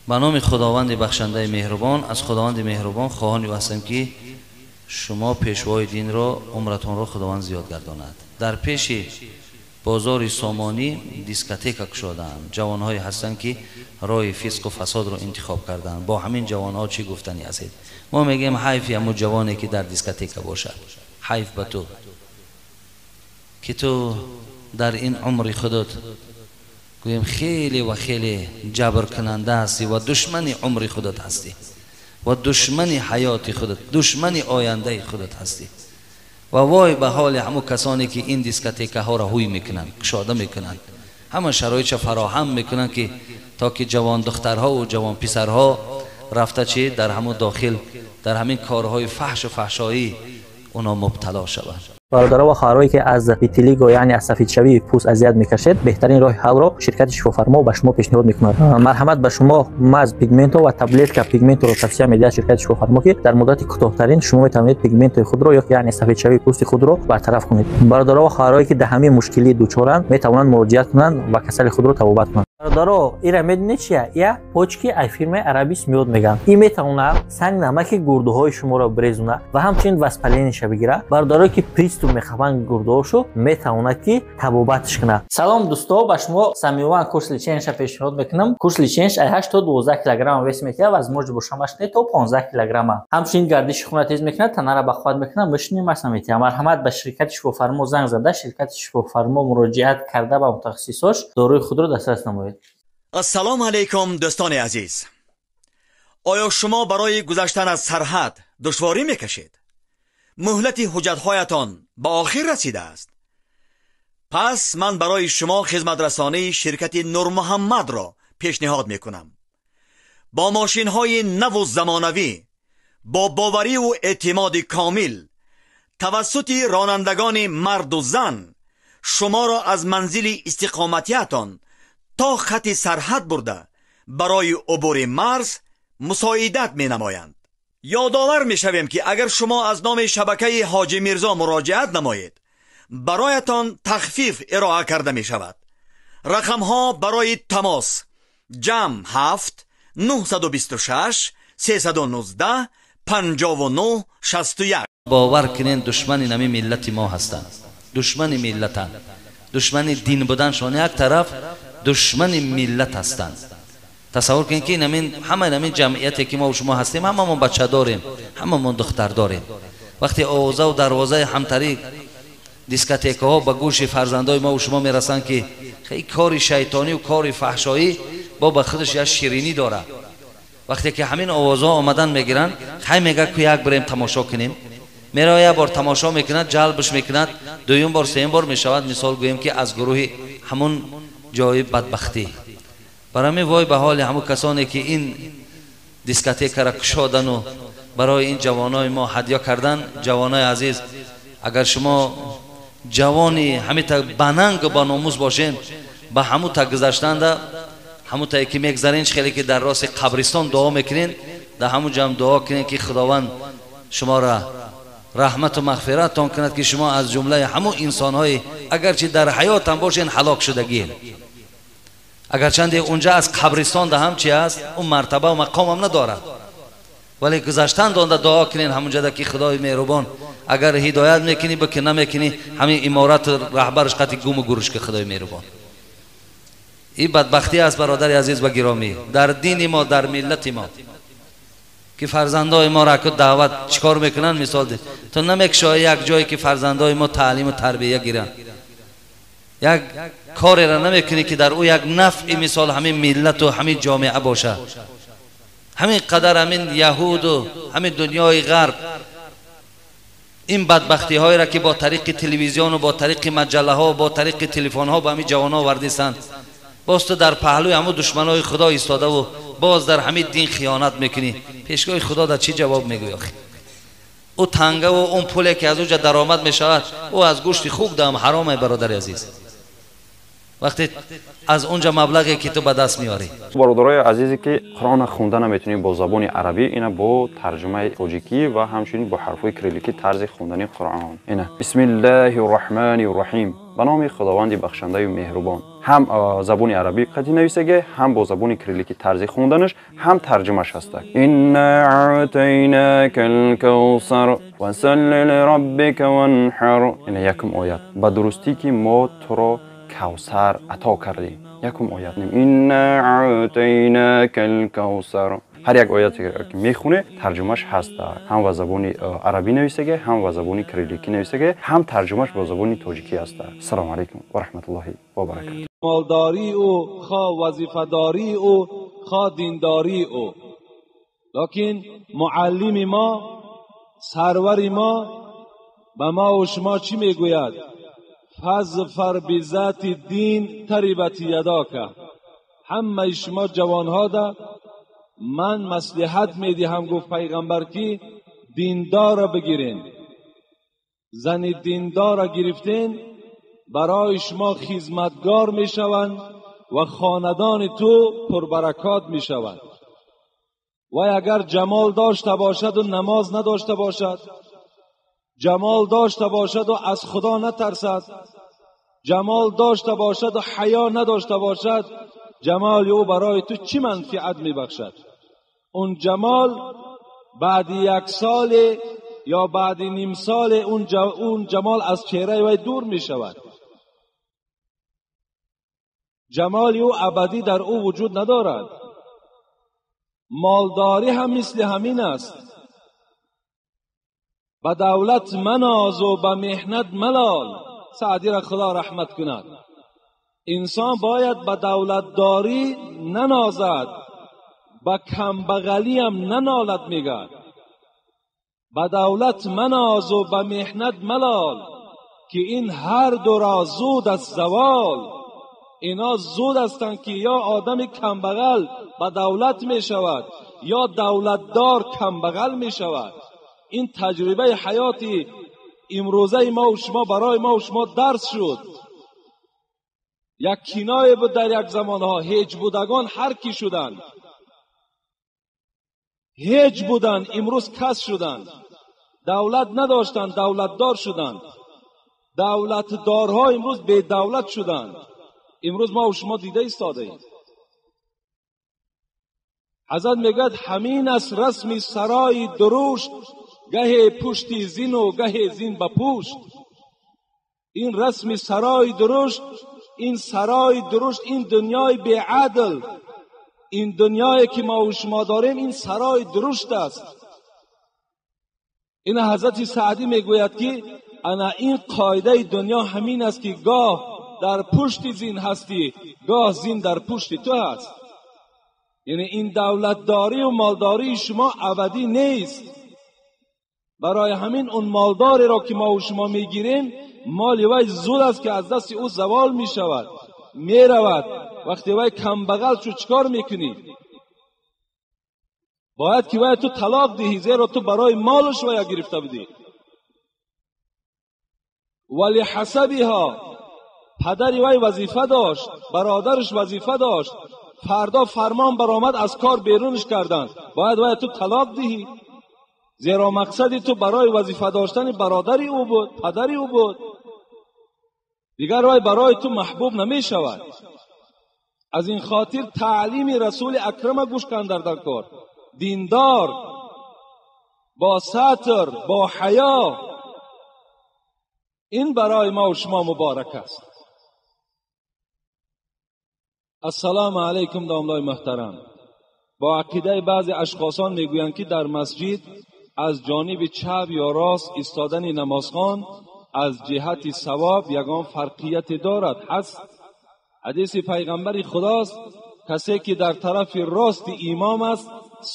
Ба номи Худованди бахшандаи меҳрубон, аз Худованди меҳрубон хоҳони ҳастем, ки шумо пешвои динро, умратонро Худованд зиёд гардонад. Дар пеши бозори Сомонӣ дискотека кушодаанд. Ҷавонҳое ҳастанд, ки роҳи фисқу фасодро интихоб карданд. Бо ҳамин ҷавонҳо чӣ гуфтанӣ ҳастед? Мо мегӯем, ҳайфи ҳамун ҷавоне, ки дар дискотека бошад. Ҳайф ба ту, ки ту дар ин умри худат, гӯем, хеле ва хеле ҷабркунанда ҳастӣ ва душмани умри худат ҳастӣ ва душмани ҳаёти худат, душмани ояндаи худат ҳастӣ. Ва вой ба ҳоли ҳамун касоне, ки ин дискотекаҳоро ҳуй мекунанд, кушода мекунанд, ҳама шароитша фароҳам мекунанд, ки то ки ҷавон духтарҳову ҷавон писарҳо рафта чи дар ҳамун дохил, дар ҳамин корҳои фаҳшу фаҳшоӣ оно мубтало шаванд. Бародаро ва хоҳарое, ки аз витилиго, яъне аз сафедшавии пӯст азият мекашед, беҳтарин роҳи ҳалро ширкати Шифофармо ба шумо пешниҳод мекунад. Марҳамат, ба шумо маз пигменто ва таблетка пигменторо тавсия медиҳад ширкати Шифофармо, ки дар муддати кӯтоҳтарин шумо метавонед пигментои худро ё яъне сафедшавии пӯсти худро бартараф кунед. Бародаро ва хоҳарое, ки дар ҳамин мушкилӣ дучоранд, метавонанд муроҷиат кунанд ва касали худро табобат кунанд. Бародаро, ира медонед чия? Я почки ай фирмаи Арабис Миёд мегӯянд. Ин метавонад санг намаки гурдуҳои шуморо бирезонад ва ҳамчунин воспаление ша бигирад. Бародарое, ки приступ мехӯранд гурдуҳошо, метавонад, ки табобатш кунад. Салом, дӯсто, ба шумо Самиёван курс лечения ша пешниҳод мекунам. Курс лечения ш ай 8 то 12 килограмма вес метиҳад, возможно бошамаш не то 15 килограмма. Ҳамчунин гардиши хуна тез мекунад, танара бақувват мекунад, мышечный масса метиҳад. Марҳамат, ба ширкати Шифофармо занг зада, ширкати Шифофармо муроҷиат карда, ба мутахассисош доруи худро дастрас намоед. Ассалому алайкум, дӯстони азиз! Оё шумо барои гузаштан аз сарҳад душворӣ мекашед? Муҳлати ҳуҷҷатҳоятон ба охир расидааст? Пас ман барои шумо хизматрасонии ширкати Нурмуҳаммадро пешниҳод мекунам. Бо мошинҳои наву замонавӣ, бо бовариву эътимоди комил, тавассути ронандагони марду зан шуморо аз манзили истиқоматиятон то хати сарҳад бурда, барои убури марз мусоидат менамоянд. Ёдовар мешавем, ки агар шумо аз номи шабакаи Ҳоҷи Мирзо муроҷиат намоед, бароятон тахфиф ироа карда мешавад. Рақамҳо барои тамос: +7 926 319 59 61. Бовар кунед, душмани нами миллати мо ҳастанд, душмани миллатанд. Душмани дин буданшон як тараф, душмани миллат ҳастанд. Тасаввур кунед, ки намин ҳама намин ҷамъияте, ки мо шумо ҳастем, ҳамамон бача дорем, ҳамамон духтар дорем. Вақте овозаву дарвозаи ҳамтариқ дискотекаҳо ба гӯши фарзандои мо шумо мерасанд, ки кори шайтонию кори фаҳшоӣ бо ба худаш як ширинӣ дорад, вақте ки ҳамин овозҳо омадан мегиранд, хай, мега, ку як бирем тамошо кунем. Мерава, як бор тамошо мекунад, ҷалбш мекунад, дуюм бор, сеюм бор мешавад, мисол гӯем, ки аз гурӯҳи ҳамун ҷои бадбахтӣ. Барои ҳамин вой ба ҳоли ҳамун касоне, ки ин дискотекара кушодану барои ин ҷавонои мо ҳадё кардан. Ҷавонои азиз, агар шумо ҷавони ҳамита банангу ба номус бошен, ба ҳамута гузаштанда, ҳамутае ки мегзарен, хеле ки дар рости қабристон дуо мекунен, дар ҳамун ҷам дуо кунен, ки Худованд шуморо раҳмату мағфираттон кунад, ки шумо аз ҷумлаи ҳамун инсонҳое, агарчи дар ҳаётам бошен, ҳалок шудагиен. Агарчанде унҷа аз қабристон да ҳам чи аст, он мартабаву мақомам надорад, вале гузаштан донда дуо кунен ҳамунҷада, ки Худои меҳрубон, агар ҳидоят мекунӣ, бики, намекунӣ, ҳамин иморату раҳбараш қати гуму гурӯш ки. Худои меҳрубон, ин бадбахтӣ аст, бародари азиз ва гиромӣ, дар дини мо, дар миллати мо, ки фарзандои моро аку даъват чӣ кор мекунанд. Мисол, ту намекушоӣ як ҷое, ки фарзандои мо таълиму тарбия гиранд, як кореро намекунӣ, ки дар ӯ як нафъи, мисол, ҳамин миллату ҳамин ҷомеа бошад. Ҳамин қадар ҳамин яҳуду ҳамин дунёи ғарб ин бадбахтиҳоеро, ки бо тариқи телевизиону бо тариқи маҷаллаҳо, бо тариқи телефонҳо ба ҳамин ҷавонҳо вардистанд, боз ту дар паҳлӯи ҳамун душманои Худо истодаву боз дар ҳамин дин хиёнат мекунӣ. Пешгоҳи Худо дар чӣ ҷавоб мегӯӣ охи? Ӯ тангаву он пуле, ки аз ӯ ҷа даромад мешавад, ӯ аз гӯшти хук даам ҳаромай, бародари азиз, вақте аз онҷа маблағе, ки ту ба даст меорӣ. Бародарои азизе, ки Қуръона хонда наметунӣ бо забони арабӣ, ина бо тарҷумаи тоҷикӣ ва ҳамчунин бо ҳарфҳои кирилликӣ тарзи хондани Қуръон. Ина: Бисмиллаҳи рраҳмани рраҳим. Ба номи Худованди бахшандаю меҳрубон. Ҳам забони арабӣ қатъи нависаге, ҳам бо забони кириллики тарзи хонданаш, ҳам тарҷумаш ҳаста. Инна аътайнака алкавсар фасалли лираббика ванҳар. Ина якум оят. Ба дурустӣ ки мо туро кавсар ато кардем. Якум оят. Инна аътайнака алкавсар. Ҳар як ояте ки мехоне, тарҷумаш ҳаста. Ҳам ба забони арабӣ нависаге, ҳам ба забони кирилликӣ нависаге, ҳам тарҷумаш бо забони тоҷикӣ ҳаста. Ассалому алайкум ва раҳматуллоҳи ва баракатуҳ. Молдории ӯ, хоҳ вазифадории ӯ, хоҳ диндории ӯ. Лекин муаллими мо, сарвари мо ба мо ва шумо чӣ мегӯяд? فاظفر بذات الدین تربت یداک. ҳамаи шумо ҷавонҳо да ман маслиҳат медиҳам, гуфт пайғамбар, ки диндорро бигирен. Зани диндорро гирифтен, барои шумо хизматгор мешаванд ва хонадони ту пурбаракот мешавад. Вай агар ҷамол дошта бошаду намоз надошта бошад, ҷамол дошта бошаду аз худо натарсад, ҷамол дошта бошаду ҳаё надошта бошад, ҷамоли ӯ барои ту чӣ манфиат мебахшад? Он ҷамол баъди як соле ё баъди ним соле он ҷамол аз чеҳраи вай дур мешавад. Ҷамоли ӯ абадӣ дар ӯ вуҷуд надорад. Молдорӣ ҳам мисли ҳамин аст. Ба давлат манозу ба меҳнат малол. Саъдиро худо раҳмат кунад. Инсон бояд ба давлатдорӣ нанозад, ба камбағалиам нанолад, мегӯяд. Ба давлат манозу ба меҳнат малол, ки ин ҳар дуро зуд аст завол. Ино зуд ҳастанд, ки ё одами камбағал ба давлат мешавад, ё давлатдор камбағал мешавад. Ин таҷрибаи ҳаёти имрӯзаи мо шумо барои мо шумо дарс шуд. Як киное буд дар як замонҳо, ҳеҷ будагон ҳар ки шуданд, ҳеҷ буданд, имрӯз кас шуданд. Давлат надоштанд, давлатдор шуданд. Давлатдорҳо имрӯз бедавлат шуданд. Имрӯз мо шумо дида истодаем. Ҳазрат мегӯяд ҳамин аст расми сарои дурушт, гаҳе пушти зину гаҳе зин ба пушт. Ин расми сарои дурушт, ин сарои дурушт, ин дунёи беадл, ин дунёе ки мо шумо дорем, ин сарои дурушт аст. Ин ҳазрати Саъдӣ мегӯяд ки ана ин қоидаи дунё ҳамин аст, ки гоҳ дар пушти зин ҳастӣ, гоҳ зин дар пушти ту ҳаст. Яъне ин давлатдорию молдории шумо абадӣ нест. Барои ҳамин он молдореро ки мо шумо мегирем, моли вай зуд аст ки аз дасти ӯ завол мешавад, меравад. Вақте вай камбағал шуд, чӣ кор мекунӣ? Бояд ки вай ту талоқ диҳӣ, зеро ту барои молаш вая гирифта будӣ. Вали ҳасабиҳо, падари вай вазифа дошт, бародараш вазифа дошт, фардо фармон баромад, аз кор берунаш карданд, бояд вай ту талоқ диҳӣ, зеро мақсади ту барои вазифа доштани бародари ӯ буд, падари ӯ буд. Дигар вай барои ту маҳбуб намешавад. Аз ин хотир таълими расули акрама гӯш кан дар кор. Диндор, бо сатр, бо ҳаё, ин барои мо шумо муборак аст. Ассалому алайкум домлои муҳтарам. Бо ақидаи баъзе ашхосон мегӯянд, ки дар масҷид аз ҷониби чап ё рост истодани намозхон аз ҷиҳати савоб ягон фарқияте дорад. Ҳаст. Ҳадиси пайғамбари худост, касе ки дар тарафи рости имом аст,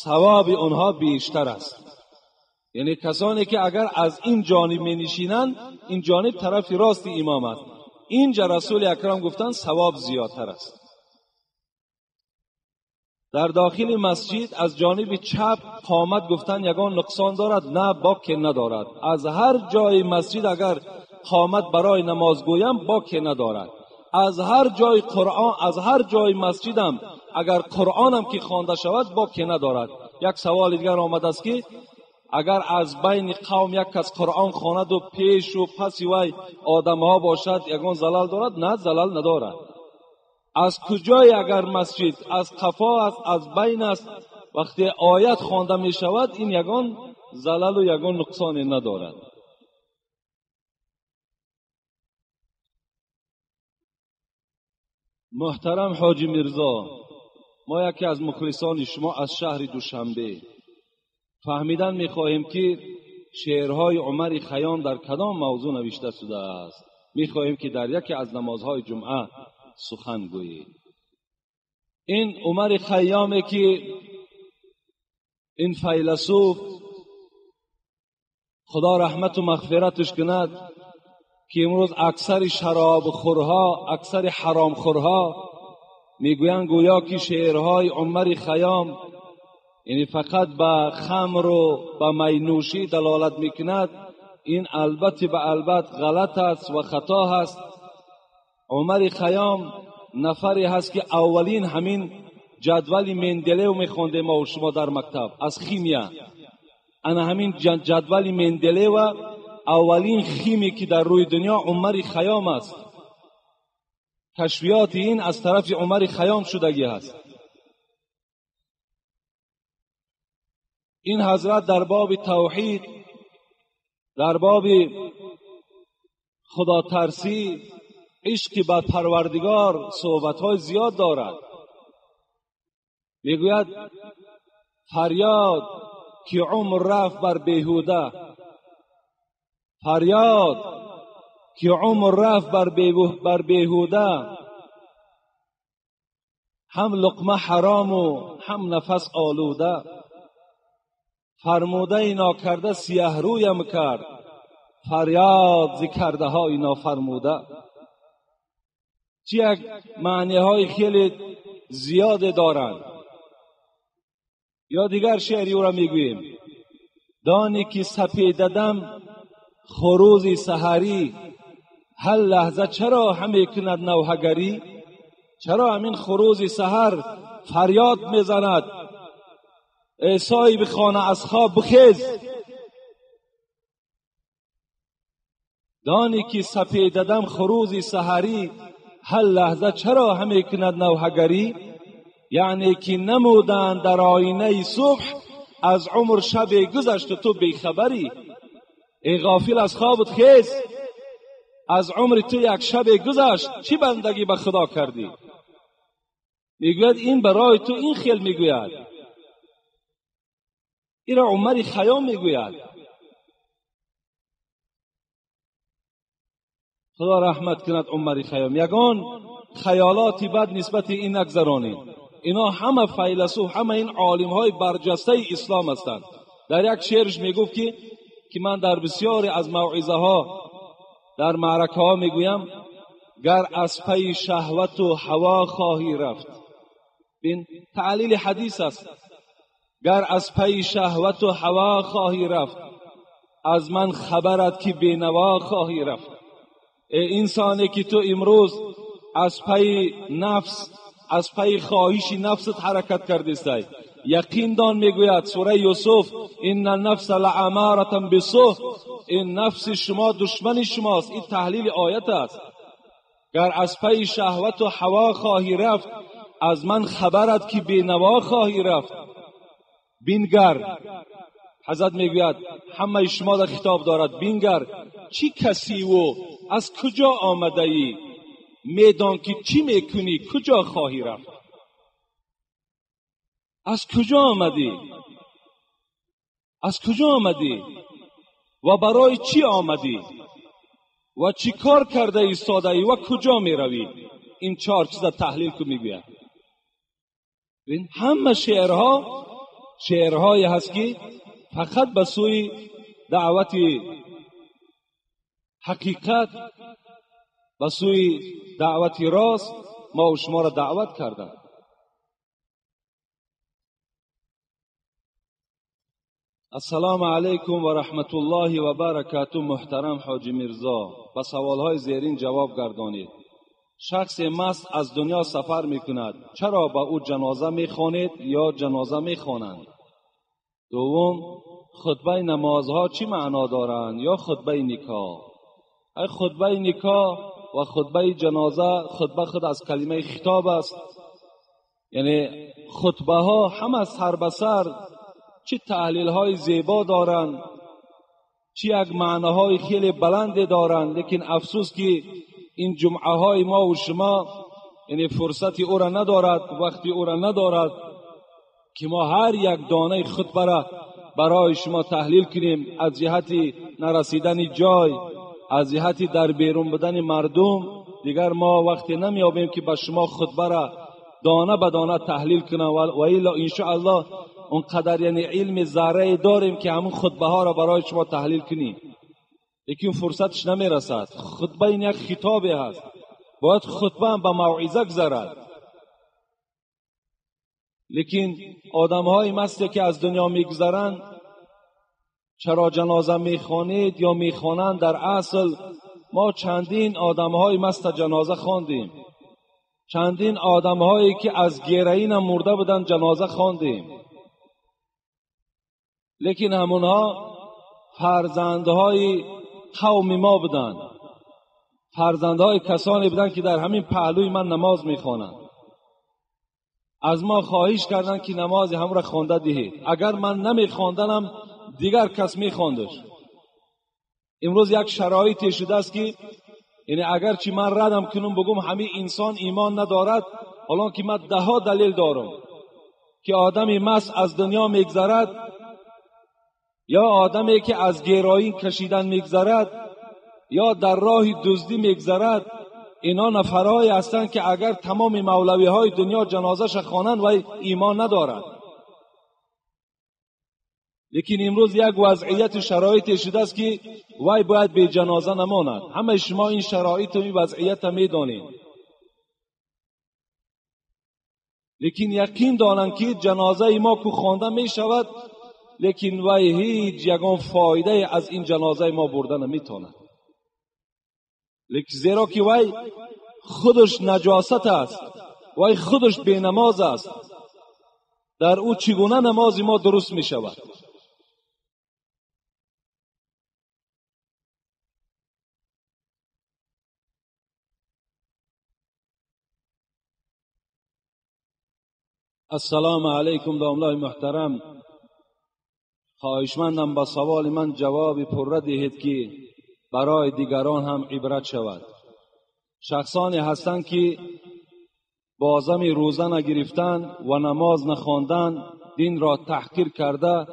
савоби онҳо бештар аст. Яъне касоне ки агар аз ин ҷониб менишинанд, ин ҷониб тарафи рости имом аст. Инҷа расули акрам гуфтанд савоб зиёдтар аст. Дар дохили масҷид аз ҷониби чап қомат гуфтан ягон нуқсон дорад? На, боке надорад. Аз ҳар ҷои масҷид агар қомат барои намоз гӯям, боке надорад. Аз ҳар ҷои Қуръон, аз ҳар ҷои масҷидам агар Қуръонам ки хонда шавад, боке надорад. Як саволи дигар омадааст, ки агар аз байни қавм як кас Қуръон хонаду пешу паси вай одамҳо бошад, ягон залал дорад? На, залал надорад. Аз куҷое агар масҷид аз қафо аст, аз байн аст, вақте оят хонда мешавад, ин ягон залалу ягон нуқсоне надорад. Муҳтарам Ҳоҷи Мирзо, мо яке аз мухлисони шумо аз шаҳри Душанбе фаҳмидан мехоҳем, ки шеърҳои Умари Хайём дар кадом мавзӯъ навишта шудааст. Мехоҳем, ки дар яке аз намозҳои ҷумъа сухан гӯед. Ин Умари Хайёме ки ин файласуф, Худо раҳмату мағфираташ кунад, ки имрӯз аксари шаробхӯрҳо, аксари ҳаромхӯрҳо мегӯянд гӯё ки шеърҳои Умари Хайём яъне фақат ба хамру ба майнӯшӣ далолат мекунад. Ин албатта ба албат ғалат аст ва хато ҳаст. Умари Хайём нафаре ҳаст, ки аввалин ҳамин ҷадвали Менделеев мехондем мо шумо дар мактаб аз химия. Ана ҳамин ҷадвали Менделеева аввалин химики дар рӯи дунё Умари Хайём аст. Кашфиёти ин аз тарафи Умари Хайём шудагӣ ҳаст. Ин ҳазрат дар боби тавҳид, дар боби худотарсӣ, ишқи ба Парвардигор суҳбатҳои зиёд дорад. Мегӯяд: фарёд ки умр рафт бар беҳуда, фарёд ки умр рафт бар беҳуда, ҳам луқма ҳарому ҳам нафас олуда, фармудаи нокарда сиёҳрӯям кард, фарёд зи кардаҳои нофармуда. Чӣ як маъниҳои хеле зиёде доранд. Ё дигар шеъри ӯро мегӯем: доне ки сапедадам хурӯзи саҳарӣ, ҳар лаҳза чаро ҳаме кунад навҳагарӣ? Чаро ҳамин хурӯзи саҳар фарёд мезанад: эй соҳиби хона, аз хоб бихез! Доне ки сапедадам хурӯзи саҳарӣ, ҳар лаҳза чаро ҳаме кунад навҳагарӣ? Яъне ки намуданд дар оинаи субҳ, аз умр шабе гузашту ту бехабарӣ. Эй ғофил, аз хобат хез! Аз умри ту як шабе гузашт, чӣ бандагӣ ба Худо кардӣ? Мегӯяд ин барои ту ин хел мегӯяд. Инро Умари Хайём мегӯяд. Худо раҳмат кунад Умари Хайём. Ягон хаёлоти бад нисбати ин нагзаронед. Ино ҳама файласуф, ҳама ин олимҳои барҷастаи ислом ҳастанд. Дар як шеърш мегуфт, ки ман дар бисёре аз мавъизаҳо, дар маъракаҳо мегӯям: гар аз пайи шаҳвату ҳаво хоҳӣ рафт. Бин, таълили ҳадис аст. Гар аз пайи шаҳвату ҳаво хоҳӣ рафт, аз ман хабарат ки бенаво хоҳӣ рафт. Эй инсоне ки ту имрӯз аз пайи нафс, аз пайи хоҳиши нафсат ҳаракат кардистай, яқин дон, мегӯяд сураи Юсуф: инна нафса лаамаратан бисӯ, ин нафси шумо душмани шумост. Ин таҳлили оят аст. Гар аз пайи шаҳвату ҳаво хоҳӣ рафт, аз ман хабарат ки бенаво хоҳӣ рафт. Бингар, ҳазрат мегӯяд, ҳамаи шумо дар хитоб дорад: бингар чӣ касиву аз куҷо омадаӣ, медон ки чӣ мекунӣ, куҷо хоҳӣ рафт. Аз куҷо омадӣ? Аз куҷо омадӣ ва барои чӣ омадӣ ва чӣ кор карда истодаӣ ва куҷо меравӣ? Ин чор чиза таҳлил кун, мегӯяд. Ин ҳама шеърҳо шеърҳое ҳаст, ки фақат ба сӯи даъвати ҳақиқат, ба сӯи даъвати рост мо шуморо даъват карданд. Ассалому алайкум ва раҳматуллоҳи ва баракату. Муҳтарам Ҳоҷи Мирзо, ба саволҳои зерин ҷавоб гардонед. Шахсе маст аз дунё сафар мекунад, чаро ба ӯ ҷаноза мехонед ё ҷаноза мехонанд? Дуввум, хутбаи намозҳо чӣ маъно доранд ё хутбаи никоҳ? Ай хутбаи никоҳ و خطبه جنازه، خطبه خود از کلمه خطاب است، یعنی خطبه ها همه سر به سر چه تحلیل های زیبا دارند، چه یک معناهای خیلی بلند دارند، لیکن افسوس که این جمعه های ما و شما یعنی فرصت او را ندارد، وقتی او را ندارد که ما هر یک دانه خطبه را برای شما تحلیل کنیم. از جهت نرسیدن جای، از جهت در بیرون بودن مردم، دیگر ما وقتی نمیابیم که به شما خطبه را دانه به دانه تحلیل کنم، و الا انشاءالله اونقدر یعنی علم ذره داریم که همون خطبه ها را برای شما تحلیل کنیم، لیکن فرصتش نمیرسد. خطبه این یک خطابی هست، باید خطبه هم به موعظه گذرد. لیکن آدم های مثل که از دنیا میگذرند، چرا جنازه میخوانید یا میخوانند؟ در اصل ما چندین آدم های مست جنازه خواندیم، چندین آدم هایی که از گرین مرده بودند جنازه خواندیم، لیکن همونها فرزندهای قوم ما بودند، فرزندهای کسانی بودند که در همین پهلوی من نماز میخوانند. از ما خواهش کردند که نماز هم را خوانده دهید، اگر من نمیخواندنم دیگر کس میخواندش. امروز یک شرایطی شده است که یعنی اگرچه من ردم کنم بگم همه انسان ایمان ندارد، حالا که من ده ها دلیل دارم که آدمی مست از دنیا میگذرد یا آدمی که از گرایی کشیدن میگذرد یا در راه دزدی میگذرد، اینا نفرهایی هستند که اگر تمام مولوی های دنیا جنازه‌ش خوانند و ایمان ندارد. لیکن امروز یک وضعیت شرایط شده است که وای باید به جنازه نماند. همه شما این شرایط و این وضعیت میدانید، لیکن یقین دانند که جنازه ما که خوانده می شود، لیکن وای هیچ یگان فایده از این جنازه ما برده نمیتواند، لیکن زیرا که وای خودش نجاست است، وای خودش بی نماز است، در او چگونه نماز ما درست می شود؟ السلام علیکم داملای محترم، خواهشمندم با سوال من جواب پرده دهید که برای دیگران هم عبرت شود. شخصانی هستند که بازم روزه نگرفتن و نماز نخواندن، دین را تحقیر کرده،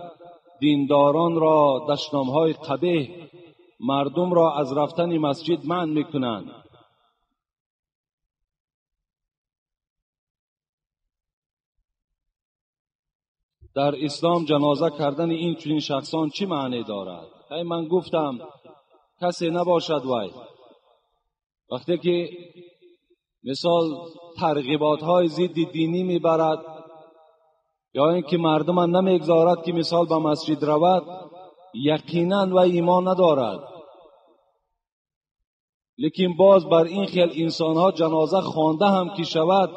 دینداران را دشنامهای قبیح، مردم را از رفتن مسجد منع میکنند. در اسلام جنازه کردن این چنین شخصان چی معنی دارد؟ ای من گفتم کسی نباشد وای وقتی که مثال ترغیبات های ضد دینی میبرد یا اینکه مردم نمیگذارد که مثال به مسجد رود، یقینا و ایمان ندارد. لیکن باز بر این خیل انسان ها جنازه خوانده هم که شود،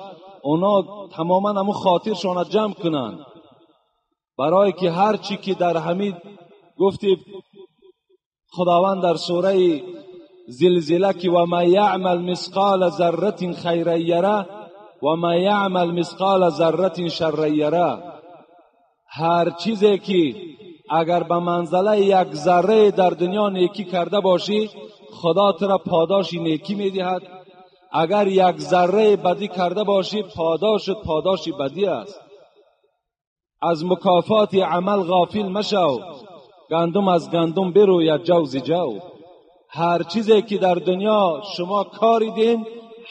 اونا تماما همون خاطرشان جمع کنند، برای که هر چی که در همین گفتی خداوند در سوره زلزله که و ما یعمل مثقال ذره خیرا یره و ما یعمل مثقال ذره شرا یره، هر چیزی که اگر به منزله یک ذره در دنیا نیکی کرده باشی، خدا تو را پاداش نیکی میدهد. اگر یک ذره بدی کرده باشی، پاداش پاداش بدی است. از مکافات عمل غافل مشو، گندم از گندم بروید جو ز جو. هر چیزی که در دنیا شما کاریدین،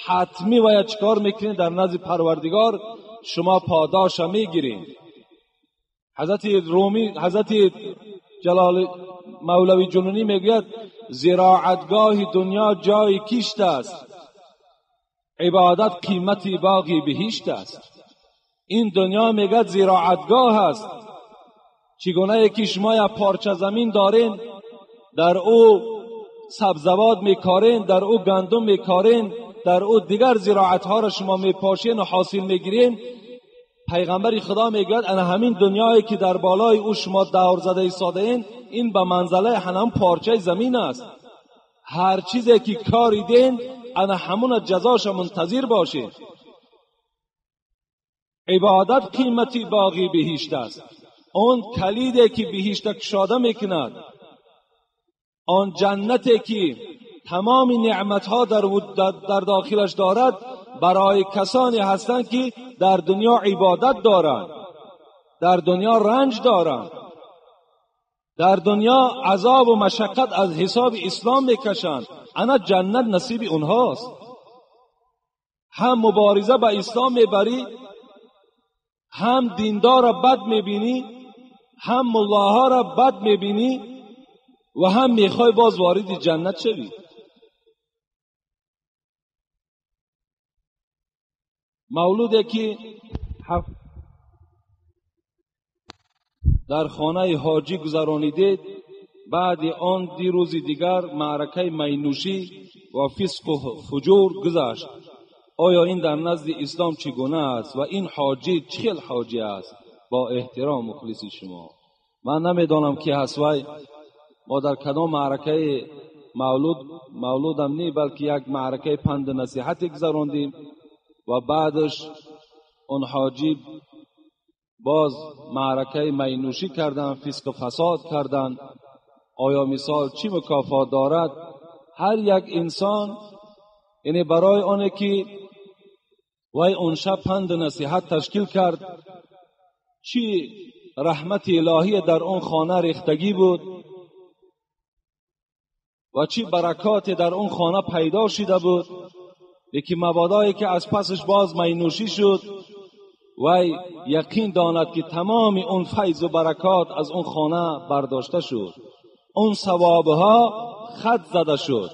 حتمی باید چکار میکنین؟ در نزد پروردگار شما پاداش میگیرین. حضرت رومی، حضرت جلال مولوی جنونی میگوید زراعتگاه دنیا جای کشت است، عبادت قیمت باغی بهشت است. این دنیا میگه زراعتگاه است. چگونه که شما یک پارچه زمین دارین، در او سبزوات میکارین، در او گندم میکارین، در او دیگر زراعت ها را شما میپاشین و حاصل میگیرین. پیغمبر خدا میگوید انا همین دنیایی که در بالای او شما دور زده ایستاده این، این به منزله هنم پارچه زمین است. هر چیزی که کاریدین ана ҳамуна ҷазоша мунтазир бошед. Ибодат қимати боғи биҳишт аст. Он калиде ки биҳишта кушода мекунад, он ҷаннате ки тамоми неъматҳо дар дохилаш дорад, барои касоне ҳастанд ки дар дунё ибодат доранд, дар дунё ранҷ доранд, дар дунё азобу машаққат аз ҳисоби ислом мекашанд. Ана ҷаннат насиби онҳост. Ҳам мубориза ба ислом мебарӣ, ҳам диндорро бад мебинӣ, ҳам муллоҳоро бад мебинӣ ва ҳам мехоҳӣ боз вориди ҷаннат шавӣ. Мавлуде ки дар хонаи ҳоҷӣ гузаронидед, баъди он ди рӯзи дигар маъракаи майнӯшӣ ва фисқу фуҷур гузашт. Оё ин дар назди ислом чӣ гуна аст ва ин ҳоҷӣ чӣ хел ҳоҷӣ аст? Бо эҳтиром мухлиси шумо. Ман намедонам ки ҳаст вай, мо дар кадом маъракаи мавлудам не, балки як маъракаи панду насиҳате гузарондем ва баъдаш он ҳоҷӣ боз маъракаи майнӯшӣ карданд, фисқу фасод карданд. Оё мисол чӣ мукофот дорад? Ҳар як инсон, яъне барои оне ки вай он шаб панду насиҳат ташкил кард, чӣ раҳмати илоҳие дар он хона рехтагӣ буд ва чӣ баракоте дар он хона пайдо шида буд, лекин мабодое ки аз пасаш боз майнӯшӣ шуд, вай яқин донад ки тамоми он файзу баракот аз он хона бардошта шуд, он савобҳо хат зада шуд.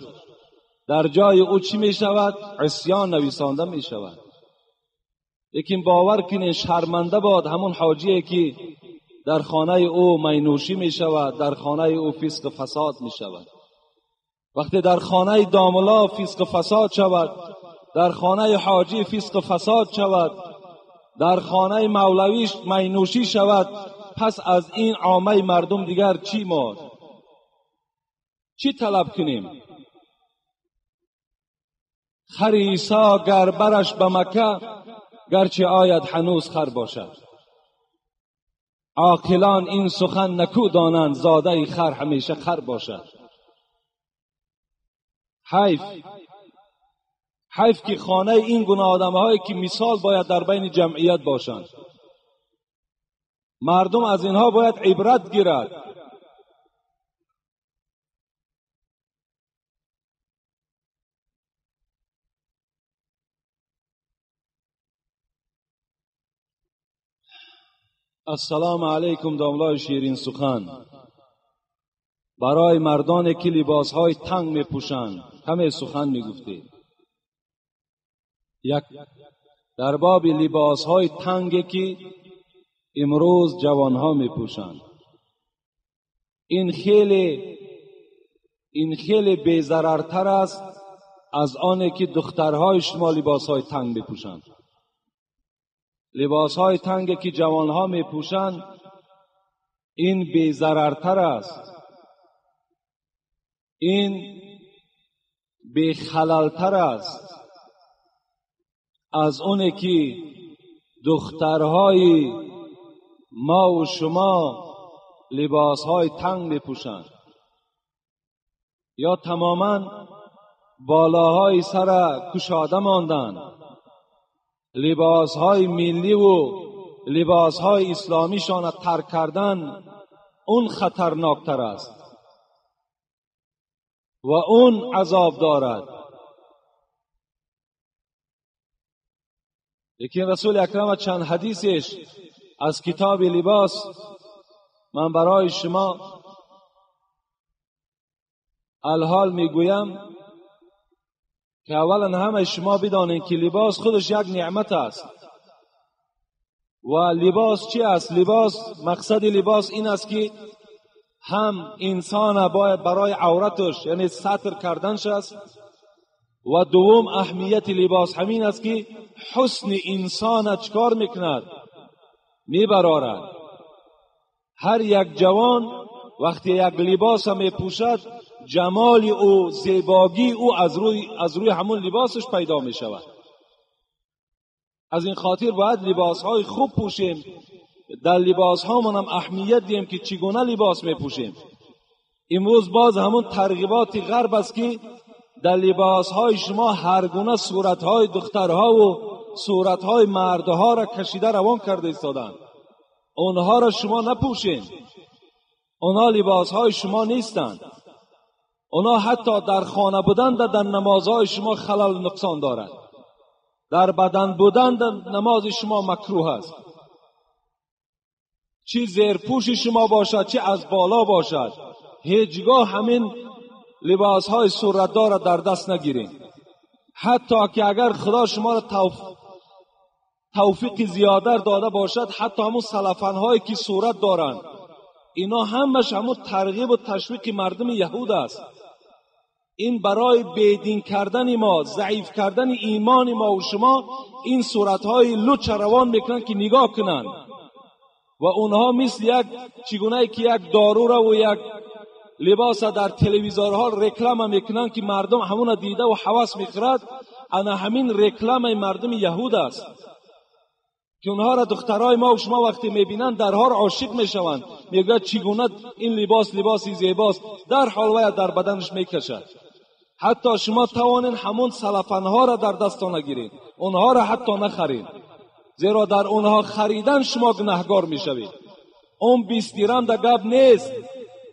Дар ҷои ӯ чӣ мешавад? Исён нависонда мешавад. Лекин бовар кунед, шарманда бод ҳамон ҳоҷие ки дар хонаи ӯ майнӯшӣ мешавад, дар хонаи ӯ фисқу фасод мешавад. Вақте дар хонаи домулло фисқу фасод шавад, дар хонаи ҳоҷӣ фисқу фасод шавад, дар хонаи мавлавӣ майнӯшӣ шавад, пас аз ин оммаи мардум дигар чӣ мод? Чӣ талаб кунем? Хар Исо гар бараш ба Макка, гарчи ояд ҳанӯз хар бошад. Оқилон ин сухан накӯ донанд, зодаи хар ҳамеша хар бошад. Ҳайф, ҳайф ки хонаи ин гуна одамҳое ки мисол бояд дар байни ҷамъият бошанд, мардум аз инҳо бояд ибрат гирад. Ассалому алайкум, домлои ширин сухан. Барои мардоне ки либосҳои танг мепӯшанд каме сухан мегуфтед. Як дар боби либосҳои танге ки имрӯз ҷавонҳо мепӯшанд, ин хеле безарартар аст аз оне ки духтарҳои шумо либосҳои танг мепӯшанд. Либосҳои танге ки ҷавонҳо мепӯшанд ин безарартар аст, ин бехалалтар аст аз оне ки духтарҳои мо ва шумо либосҳои танг мепӯшанд ё тамоман болоҳои сара кушода монданд. Либосҳои миллӣ ву либосҳои исломишонро тарк кардан он хатарноктар аст ва он азоб дорад. Лекин расули акрам чанд ҳадисеш аз китоби либос ман барои шумо алҳол мегӯям ки аввалан ҳамаи шумо бидонед ки либос худаш як неъмат аст. Ва либос чӣ аст? Либос, мақсади либос ин аст ки ҳам инсона бояд барои авраташ, яъне сатр карданш аст, ва дуввум аҳамияти либос ҳамин аст ки ҳусни инсона чикор мекунад? Мебарорад. Ҳар як ҷавон вақте як либоса мепӯшад, جمال او، زیباگی او از روی همون لباسش پیدا می شود. از این خاطر باید لباس های خوب پوشیم، در لباس ها من هم اهمیت دیم که چگونه لباس می پوشیم. امروز باز همون ترغیبات غرب است که در لباس های شما هر گونه صورت های دخترها و صورت های مردها را کشیده روان کرده ایستادند. اونها را شما نپوشین، اونها لباس های شما نیستند. اونها حتی در خانه بودن در نمازهای شما خلل و نقصان دارد. در بدن بودن در نماز شما مکروه است. چی زیرپوش شما باشد چی از بالا باشد، هیچگاه همین لباس های صورتدار را در دست نگیرین. حتی که اگر خدا شما را توفیق زیاده داده باشد، حتی همون سلفن هایی که صورت دارند، اینا همش همون ترغیب و تشویق مردم یهود است. این برای بیدین کردن ما، ضعیف کردن ایمان ما و شما، این صورتهای لوچ روان میکنن که نگاه کنن و اونها مثل یک چگونه که یک دارو را و یک لباس در تلویزیونها رکلام میکنن که مردم همون دیده و حواس میخورد. انا همین رکلام مردم یهود است که اونها را دخترای ما و شما وقتی میبینن درها را عاشق میشوند، میگوید چگونه این لباس لباسی زیباست، در حال وی در بدنش میکشد. حتی شما توانین همون سلفنها را در دستان نگیرید، اونها را حتی نخرید، زیرا در اونها خریدن شما گناهگار میشوید. اون 20 درم در گپ نیست،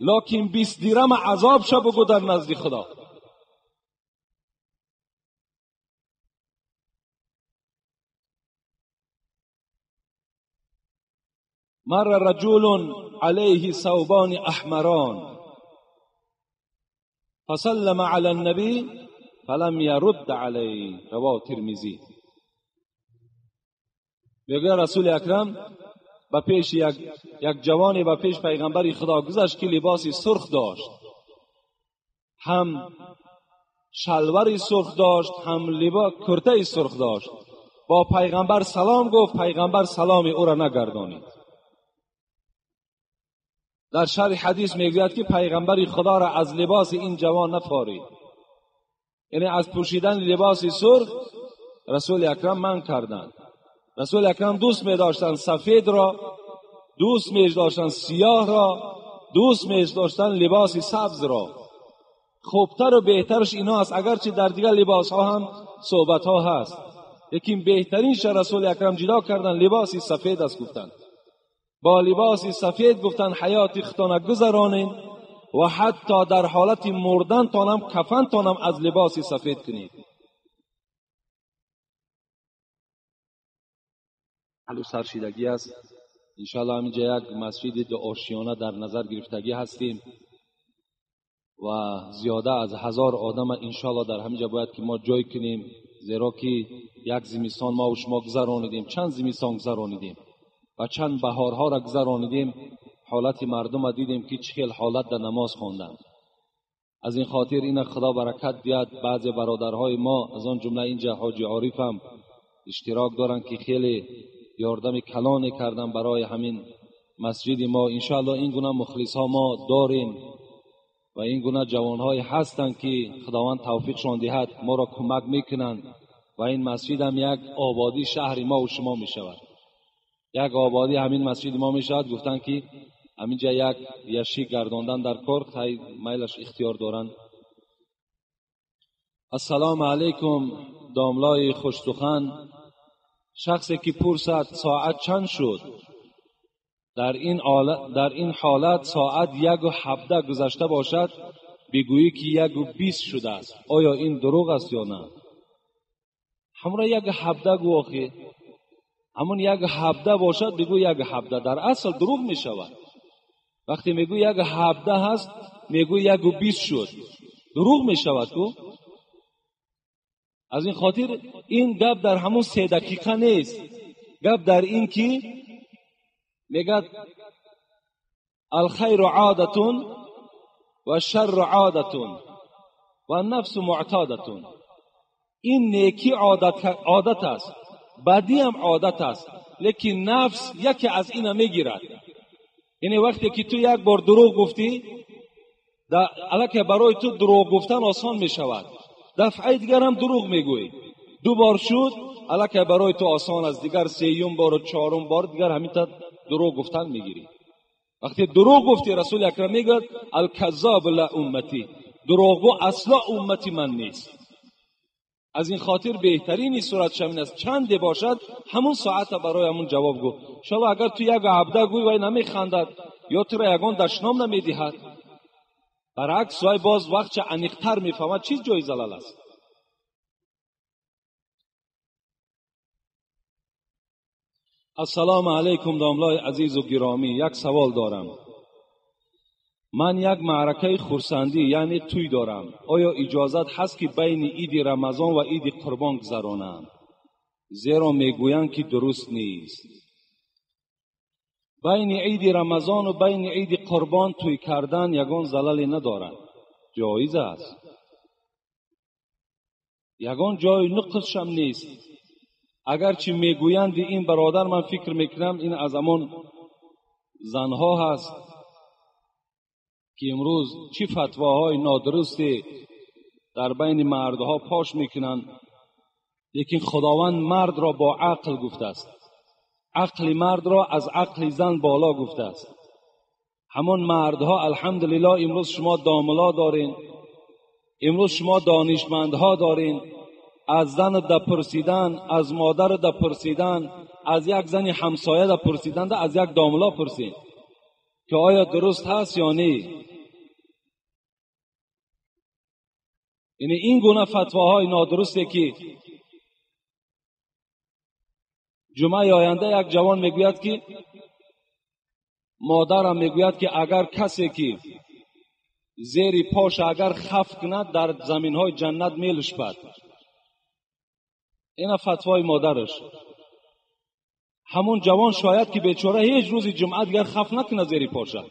لکن 20 درم عذاب شو بگو در نزد خدا. مر رجل عليه ثوبان احمران فسلم على النبي فلم يرد عليه. رواه ترمذی. میگه رسول اکرم با پیش یک جوانی با پیش پیغمبر خدا گذشت که لباسی سرخ داشت، هم شلواری سرخ داشت، هم لباس کرته سرخ داشت. با پیغمبر سلام گفت، پیغمبر سلام او را نگردانید. در شرح حدیث میگوید که پیغمبر خدا را از لباس این جوان نفارید، یعنی از پوشیدن لباس سرخ رسول اکرم منع کردند. رسول اکرم دوست می داشتند سفید را، دوست می داشتند سیاه را، دوست می داشتند لباس سبز را. خوبتر و بهترش اینا است، اگرچه در دیگر لباس ها هم صحبت ها هست، لیکن بهترینش رسول اکرم جدا کردن لباس سفید است. گفتند با لباس سفید گفتن حیات خودتان گذرانین و حتی در حالت مردن تانم کفن تانم از لباس سفید کنید. حلو سرشیدگی است. انشاءالله همینجا یک مسجد دو آشیانه در نظر گرفتگی هستیم و زیاده از 1000 آدم انشاءالله در همینجا باید که ما جای کنیم، زیرا که یک زمستان ما و شما گذرانیدیم، چند زمستان گذرانیدیم و چند بهارها را گذرانیدیم، حالت مردم را دیدیم که چه حالت در نماز خواندند. از این خاطر این خدا برکت دیاد بعضی برادرهای ما، از آن جمله اینجا حاجی عارف هم اشتراک دارند که خیلی یاردم کلانی کردن برای همین مسجد ما. انشاءالله این گونه مخلص ها ما داریم و این گونه جوانهای هستند که خداوند توفیقشان دهد، ما را کمک میکنند و این مسجد هم یک آبادی شهر ما و شما میشود. یک آبادی همین مسجد ما میشود. گفتن که همینجا یک یشی گرداندن در کار تا میلش اختیار دارند. السلام علیکم داملای خوشسخن. شخصی که پرسد ساعت چند شد، در این حالت ساعت 1:17 گذشته باشد، بگویی که 1:20 شده است، آیا این دروغ است یا نه؟ همراه 1:17 گو آخه، همون 1:17 باشد بگو 1:17، در اصل دروغ می شود. وقتی میگو 1:17 هست، میگو 1:20 شد، دروغ می شود کو. از این خاطر این گپ در همون 3 دقیقه نیست، گپ در این که میگد الخیر عادتون و شر عادتون و نفس معتادتون. این نیکی عادت است، بدی هم عادت است، لیکن نفس یکی از اینا میگیرد. یعنی وقتی که تو یک بار دروغ گفتی، Аллакай барои ту дурӯғ гуфтан осон мешавад. Дафъаи дигар ҳам дурӯғ мегӯӣ. Ду бор шуд, аллакай барои ту осон аст. Дигар сеюм бор ва чорум бор дигар ҳамин та дурӯғ гуфтан мегирӣ. Вақте дурӯғ гуфтӣ, Расули Акрам мегӯяд алказзоб ла умматӣ, дурӯғгӯ асла уммати ман нест. Аз ин хотир беҳтарини сурат ҳамин аст, чанде бошад ҳамун соата барои ҳамун ҷавоб гӯ. Иншоаллоҳ агар ту як ҳабда гӯй, вай намехандад ё туро ягон дашном намедиҳад. Баръакс вай боз вақтча аниқтар мефаҳмад чиз ҷои залал аст. Ассалому алайкум домлои азизу гиромӣ, як савол дорам. Ман як маъракаи хурсандӣ, яъне тӯй дорам. Оё иҷозат ҳаст ки байни иди Рамазон ва иди Қурбон гузаронам? Зеро мегӯянд ки дуруст нест. Байни иди Рамазону байни иди Қурбон тӯй кардан ягон залале надорад, ҷоиз аст. Ягон ҷои нуқсшам нест. Агарчи мегӯянд ин бародар, ман фикр мекунам ин аз ҳамон занҳо ҳаст ки имрӯз чӣ фатвоҳои нодурусте дар байни мардҳо пош мекунанд. Лекин Худованд мардро бо ақл гуфтааст, ақли мардро аз ақли зан боло гуфтааст. Ҳамон мардҳо алҳамдулиллоҳ имрӯз шумо домло дорин, имрӯз шумо донишмандҳо дорин. Аз зан да пурсидан, аз модар да пурсидан, аз як зани ҳамсоя да пурсидан, аз як домло пурсид ки оё дуруст ҳаст ё не. Яъне ин гуна фатвоҳои нодурусте ки ҷумъаи оянда як ҷавон мегӯяд ки модарам мегӯяд ки агар касе ки зери поша агар хаф кунад дар заминҳои ҷаннат мелушпад. Ина фатвои модараш. Ҳамон ҷавон шояд ки бечора ҳеҷ рӯзи ҷумъа дигар хаф накунад зери поша,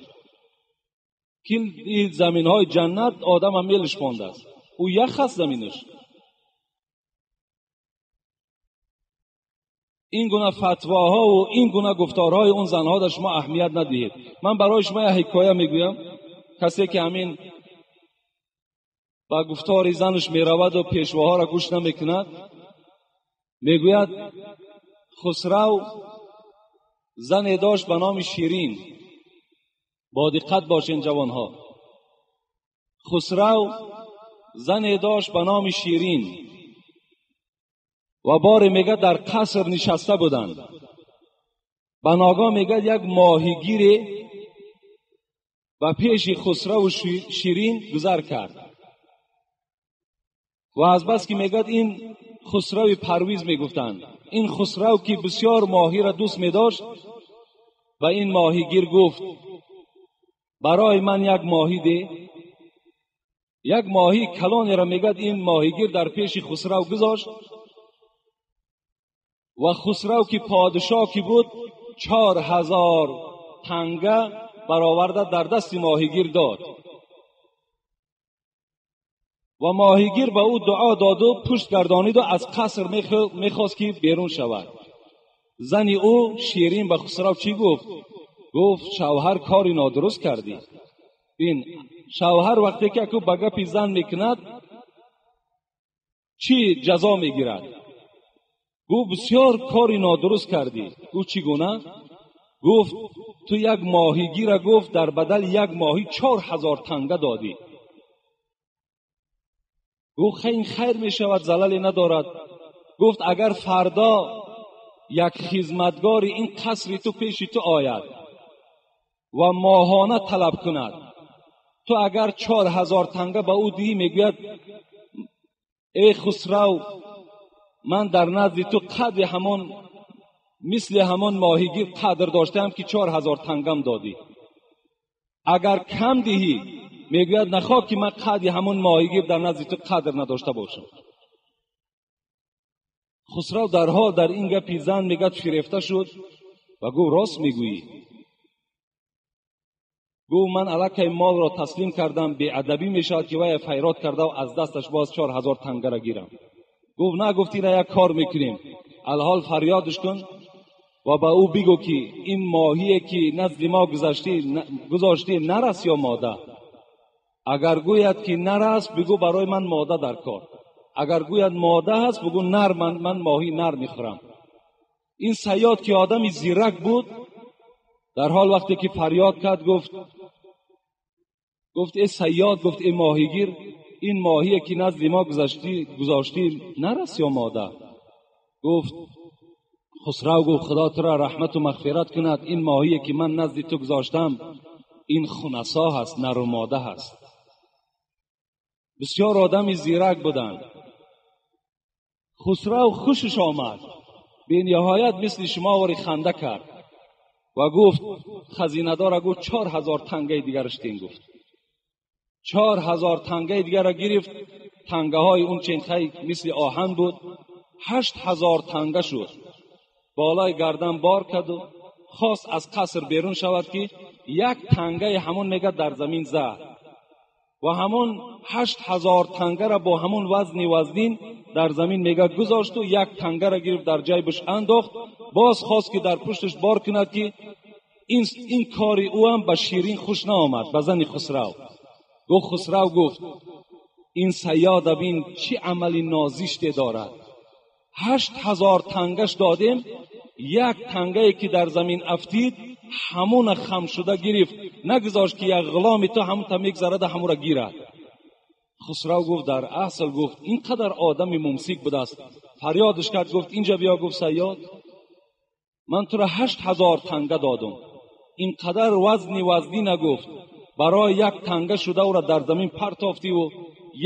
ки ин заминҳои ҷаннат одамам мелушпондааст. Ӯ ях аст заминаш. Ин гуна фатвоҳо ва ин гуна гуфторҳои он занҳо дар шумо аҳамият надиҳед. Ман барои шумо як ҳикоя мегӯям. Касе ки ҳамин ба гуфтори занаш мераваду пешвоҳоро гӯш намекунад, мегӯяд Хусрав зане дошт ба номи Ширин. Бо диққат бошен ҷавонҳо. Хусрав зане дошт ба номи Ширин ва боре мегӯяд дар қаср нишаста буданд. Ба ногоҳ мегӯяд як моҳигире ба пеши Хусраву Ширин гузар кард ва аз бас ки мегӯяд ин Хусрави Парвиз мегуфтанд, ин Хусрав ки бисёр моҳиро дӯст медошт, ба ин моҳигир гуфт барои ман як моҳӣ де. Як моҳии калонеро мегӯяд ин моҳигир дар пеши Хусрав гузошт ва Хусрав ки подшоҳ ки буд 4000 танга бароварда дар дасти моҳигир дод ва моҳигир ба ӯ дуо доду пушт гардониду аз қаср мехост ки берун шавад. Зани ӯ Ширин ба Хусрав чӣ гуфт? Гуфт шавҳар кори нодуруст кардӣ. Бин, шавҳар вақте ки аку ба гапи зан мекунад чӣ ҷазо мегирад? Гуфт бисёр кори нодуруст кардӣ. Гуфт чӣ гуна? Гуфт ту як моҳигира гуфт дар бадали як моҳӣ 4000 танга додӣ. Гуфт ин хайр мешавад, залале надорад. Гуфт агар фардо як хизматгори ин қасри ту пеши ту ояд ва моҳона талаб кунад, ту агар 4000 танга ба ӯ диҳӣ, мегӯяд эй Хусрав, ман дар назди ту қадри ҳамон мисли ҳамон моҳигир қадр доштаам ки 4000 тангам додӣ. Агар кам диҳӣ, мегӯяд нахоҳ ки ман қадри ҳамон моҳигир дар назди ту қадр надошта бошам. Хусрав дарҳол дар ин гапи зан мегӯяд фирефта шуд ва гуфт рост мегӯӣ. Гуфт ман аллакай молро таслим кардам, беадабӣ мешавад ки вай файрод карда аз дасташ боз 4000 тангара гирам. Гуфт на, гуфт ина як кор мекунем, алҳол фарёдш кун ва ба ӯ бигӯ ки ин моҳие ки назди мо гузоштӣ нарас ё мода. Агар гӯяд ки нар аст, бигӯ барои ман мода дар кор. Агар гӯяд мода ҳаст, бигӯ нар, ман моҳи нар мехӯрам. Ин саёд ки одами зирак буд, дар ҳол вақте ки фарёд кард, гуфт эй саёд, гуфт эй моҳигир, ин моҳие ки назди мо гузоштӣ нар аст ё мода? Гуфт Хусрав, гуфт худо туро раҳмату мағфират кунад, ин моҳие ки ман назди ту гузоштам ин хунасо ҳаст, нару мода ҳаст. Бисёр одами зирак буданд. Хусрав хушаш омад, бениҳоят мисли шумо вори ханда кард ва гуфт хазинадора, гуфт 4000 тангаи дигараш тин. Гуфт 4000 тангаи дигарро гирифт. Тангаҳои он ченхай мисли оҳан буд, 8000 танга шуд. Болои гардан бор карду хост аз қаср берун шавад ки як тангаи ҳамон мега дар замин зад ва ҳамон 8000 тангаро бо ҳамон вазни вазнин дар замин мега гузошту як тангаро гирифт дар ҷайбаш андохт. Боз хост ки дар пушташ бор кунад ки ин кори ӯ ҳам ба Ширин хуш наомад, ба зани Хусрав. Гуфт Хусрав, гуфт ин саёда бин чӣ амали нозиште дорад. 8000 тангаш додем, як тангае ки дар замин афтид ҳамона хам шуда гирифт, нагузошт ки як ғуломи ту ҳамон та мегзарада ҳамонро гирад. Хусрав гуфт дар асл, гуфт ин қадар одами мумсик будааст. Фарёдаш кард, гуфт инҷа биё. Гуфт саёд, ман туро 8000 танга додум, ин қадар вазни вазнӣ нагуфт, барои як танга шуда ӯро дар замин партофтиву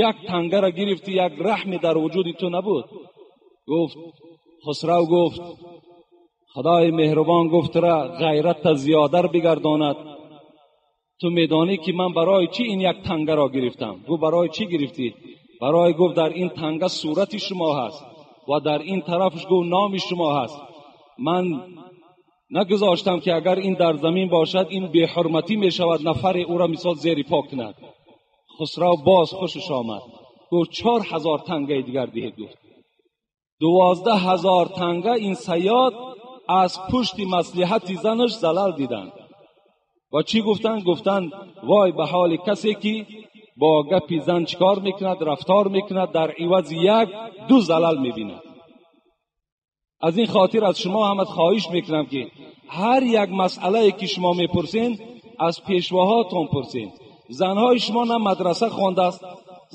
як тангаро гирифтӣ, як раҳме дар вуҷуди ту набуд. Гуфт Хусрав, гуфт худои меҳрубон, гуфт тура ғайратта зиёдар бигардонад. Ту медонӣ ки ман барои чӣ ин як тангаро гирифтам? Гуфт барои чӣ гирифтӣ? Барои, гуфт, дар ин танга сурати шумо ҳаст ва дар ин тарафаш, гуфт, номи шумо ҳаст. Ман нагузоштам ки агар ин дар замин бошад ин беҳурматӣ мешавад, нафаре ӯро мисол зери по кунад. Хусрав боз хушаш омад, гуфт 4000 тангаи дигар диҳед. Гуфт 12000 танга ин саёд аз пушти маслиҳати занаш залал диданд. Ва чӣ гуфтанд? Гуфтанд вой ба ҳоли касе ки бо гапи зан чикор мекунад, рафтор мекунад, дар ивази 1-2 залал мебинад. Аз ин хотир аз шумо ҳама хоҳиш мекунам ки ҳар як масъалае ки шумо мепурсен аз пешвоҳотон пурсен. Занҳои шумо на мадраса хондааст,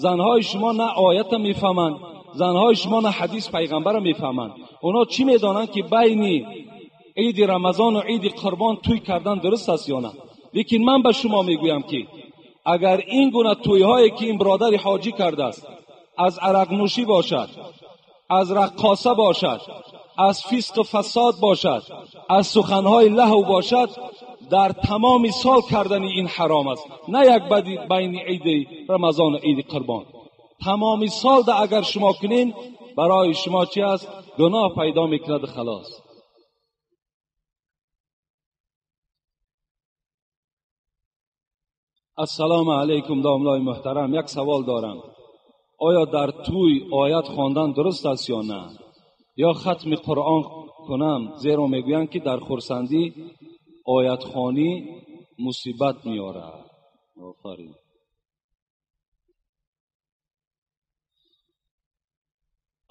занҳои шумо на оята мефаҳманд, занҳои шумо на ҳадис пайғамбарро мефаҳманд. Онҳо чӣ медонанд ки байни иди Рамазону иди Қурбон тӯй кардан дуруст аст ё на? Лекин ман ба шумо мегӯям ки агар ин гуна тӯйҳое ки ин бародари ҳоҷӣ кардааст аз арақнӯшӣ бошад, аз раққоса бошад, аз фисқу фасод бошад, аз суханҳои лаҳв бошад, дар тамоми сол кардани ин ҳаром аст. На як байни иди Рамазону иди Қурбон. Тамоми сол да агар шумо кунин, барои шумо чӣ аст? Гуноҳ пайдо мекунад, халос. Ассалому алайкум домлои муҳтарам, як савол дорам. Оё дар тӯй оят хондан дуруст аст ё на? Ё хатми Қуръон кунам? Зеро мегӯянд ки дар хурсандӣ оятхонӣ мусибат меорад. Офарин.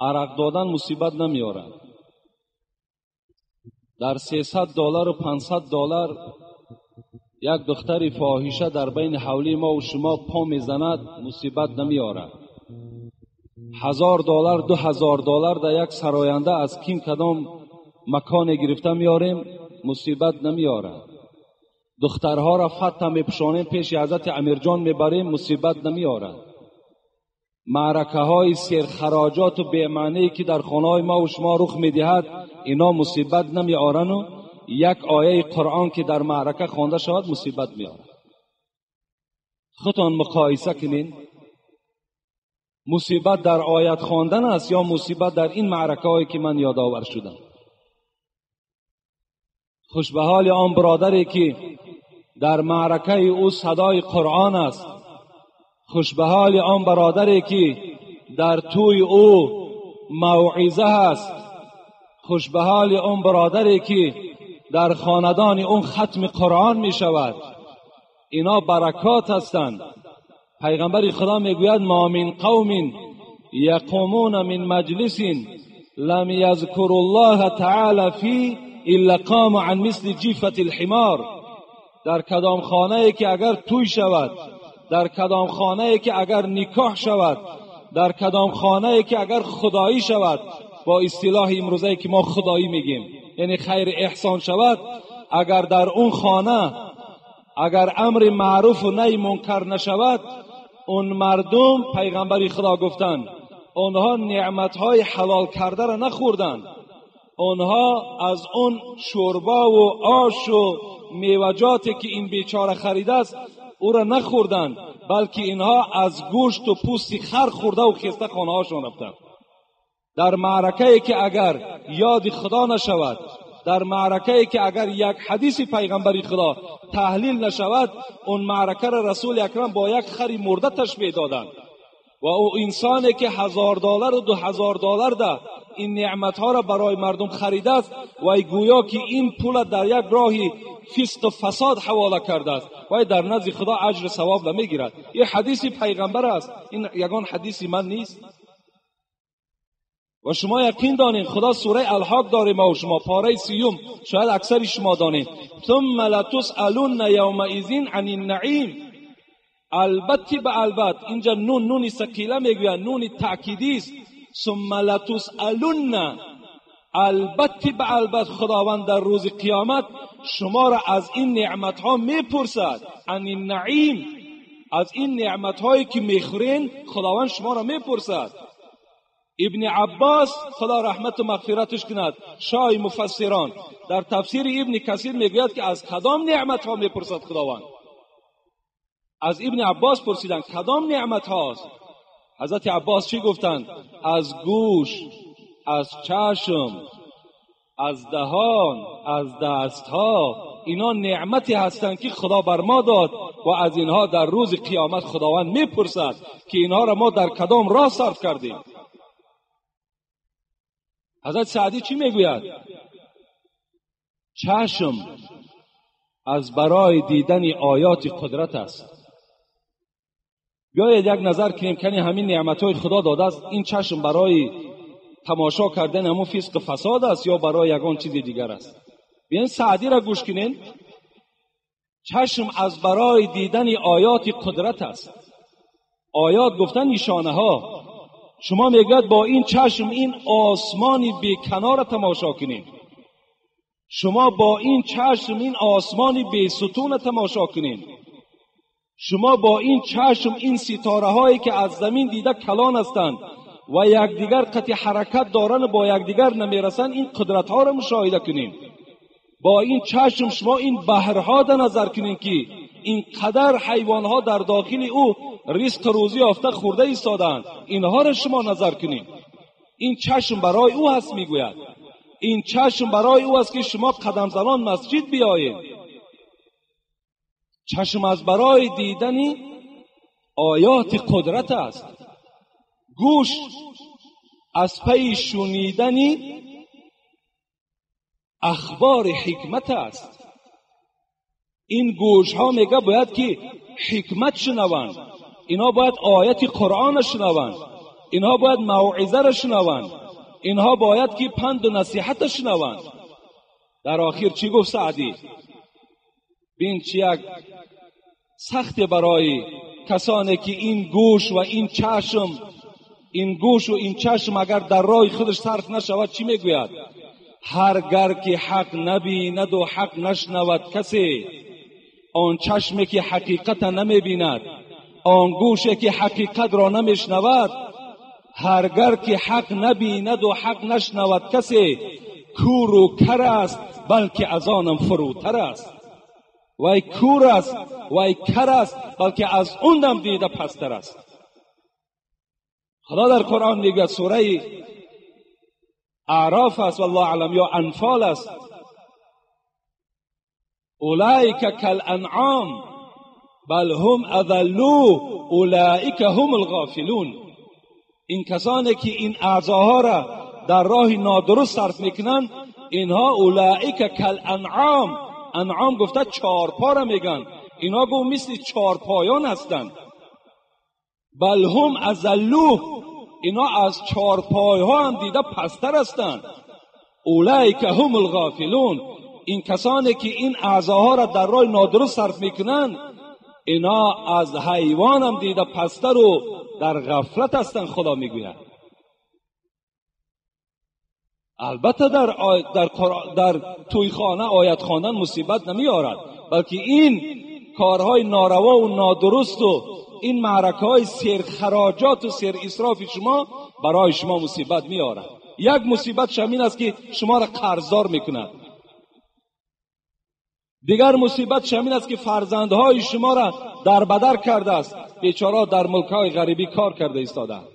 Арақ додан мусибат намеорад. Дар $300 500 як духтари фоҳиша дар байни ҳавлии мо ва шумо по мезанад, мусибат намеорад. $1000 $2000 дар як сароянда аз ким кадом маконе гирифта меорем, мусибат намеорад. Духтарҳоро фатта мепӯшонем, пеши ҳазрати Амирҷон мебарем, мусибат намеорад. Маъракаҳои серхароҷоту бемаъние ки дар хонаҳои мо ва шумо рух медиҳад, ино мусибат намеорану як ояи Қуръон ки дар маърака хонда шавад мусибат меорад. Худтон муқоиса кунед, мусибат дар оят хондан аст ё мусибат дар ин маъракаҳое ки ман ёдовар шудам? Хуш ба ҳоли он бародаре ки дар маъракаи ӯ садои Қуръон аст. Хуш ба ҳоли он бародаре ки дар тӯи ӯ мавъиза ҳаст. Хуш ба ҳоли он бародаре ки дар хонадони он хатми Қуръон мешавад. Ино баракот ҳастанд. پیغمبر خدا میگوید ما من قوم یقومون من مجلس لم یذکر الله تعالی فی الا قام عن مثل جیفة الحمار. در کدام خانه ای که اگر توی شود، در کدام خانه ای که اگر نکاح شود، در کدام خانه ای که اگر خدایی شود، با اصطلاح امروزه که ما خدایی میگیم یعنی خیر احسان شود، اگر در اون خانه اگر امر معروف و نهی منکر نشود، اون مردم پیغمبر خدا گفتند اونها نعمتهای حلال کرده را نخوردند، اونها از اون شوربا و آش و میوجاتی که این بیچاره خریده است او را نخوردند، بلکه اینها از گوشت و پوست خر خورده و خسته خانه هاشون رفتند. در معرکه ای که اگر یاد خدا نشود، در معرکه ای که اگر یک حدیث پیغمبر خدا تحلیل نشود، اون معرکه را رسول اکرم با یک خری مرده تشبیه دادند. و او انسانی که $1000 و $2000 ده این نعمت ها را برای مردم خریده است و گویا که این پول در یک راهی فسق و فساد حواله کرده است و در نزد خدا اجر ثواب نمیگیرد. این حدیث پیغمبر است، این یگان حدیث من نیست. و شما یقین دانین خدا سوره الحاق داره ما و شما پاره 30، شاید اکثر شما دانین، ثم لتسألن یومئذ عن النعیم. البته به البته اینجا نون نون ثقیله میگوید، نون تأکیدی است. ثم لتسألن، البته به البته خداوند در روز قیامت شما را از این نعمت ها میپرسد. عن النعیم، از این نعمت هایی که میخورین خداوند شما را میپرسد. ابن عباس خدا رحمت و مغفرتش کند، شاه مفسران، در تفسیر ابن کثیر میگوید که از کدام نعمت ها میپرسد خداوند؟ از ابن عباس پرسیدند کدام نعمت هاست؟ حضرت عباس چی گفتند؟ از گوش، از چشم، از دهان، از دستها، اینا نعمتی هستند که خدا بر ما داد و از اینها در روز قیامت خداوند میپرسد که اینها را ما در کدام راه صرف کردیم. حضرت سعدی چی میگوید؟ چشم از برای دیدن آیات قدرت است. بیایید یک نظر کنیم که همین نعمت‌های خدا داده است، این چشم برای تماشا کردن همون فسق فساد است یا برای یگان چیز دیگر است؟ بیاین سعدی را گوش کنین. چشم از برای دیدن آیات قدرت است. آیات گفتن نشانه ها. شما میگوید با این چشم این آسمان بی کنار تماشا کنین، شما با این چشم این آسمان بی ستون تماشا کنین، شما با این چشم این ستاره هایی که از زمین دیده کلان هستند و یکدیگر قطع حرکت دارن و با یکدیگر نمیرسن، این قدرت ها را مشاهده کنین. با این چشم شما این بحرها در نظر کنین که این قدر حیوان ها در داخل او رزق روزی یافته خورده ایستادند، اینها را شما نظر کنین. این چشم برای او هست، میگوید این چشم برای او است که شما قدم زنان مسجد بیایید. چشم از برای دیدن آیات قدرت است. گوش از پی شنیدن اخبار حکمت است. این گوش ها میگه باید که حکمت شنوند، اینها باید آیت قرآن شنوند، اینها باید موعظه را شنوند، اینها باید که پند و نصیحت شنوند. در آخر چی گفت سعدی؟ بین چی یک سخت برای کسانی که این گوش و این چشم، این گوش و این چشم اگر در راه خودش صرف نشود چی میگوید؟ هرگر که حق نبیند و حق نشنود کسی، آن چشمی که حقیقت نمیبیند، آن گوشی که حقیقت را نمیشنود، هرگر که حق نبیند و حق نشنود کسی، کور و کر است بلکه از آنم فروتر است. وای کور است، وای کر است، بلکه از اونم دیده پستر است. خدا در قرآن میگه سوره اعراف است والله اعلم یا انفال است، اولئک کالانعام بل هم اضلوا اولئک هم الغافلون. این کسانی که این اعضاها را در راه نادرست صرف میکنن، اینها اولئک کالانعام، انعام گفته چهارپا را میگن، اینا گو مثل چهارپایان هستند. بل هم اضلوا، اینا از چارپایها هم دیده پستر هستند. اولئک هم الغافلون، این کسانی که این اعضاها را در راه نادرست صرف میکنند، اینا از حیوان هم دیده پستر و در غفلت هستند. خدا میگوید البته در توی خانه آیت خواندن مصیبت نمیارد، بلکه این کارهای ناروا و نادرست و این معرکه های سیر خراجات و سیر اسراف شما برای شما مصیبت میارد. یک مصیبت شمین است که شما را قرضدار میکند. دیگر مصیبت شمین است که فرزندهای شما را در بدر کرده است. بیچاره در ملک‌های غریبی کار کرده ایستادند.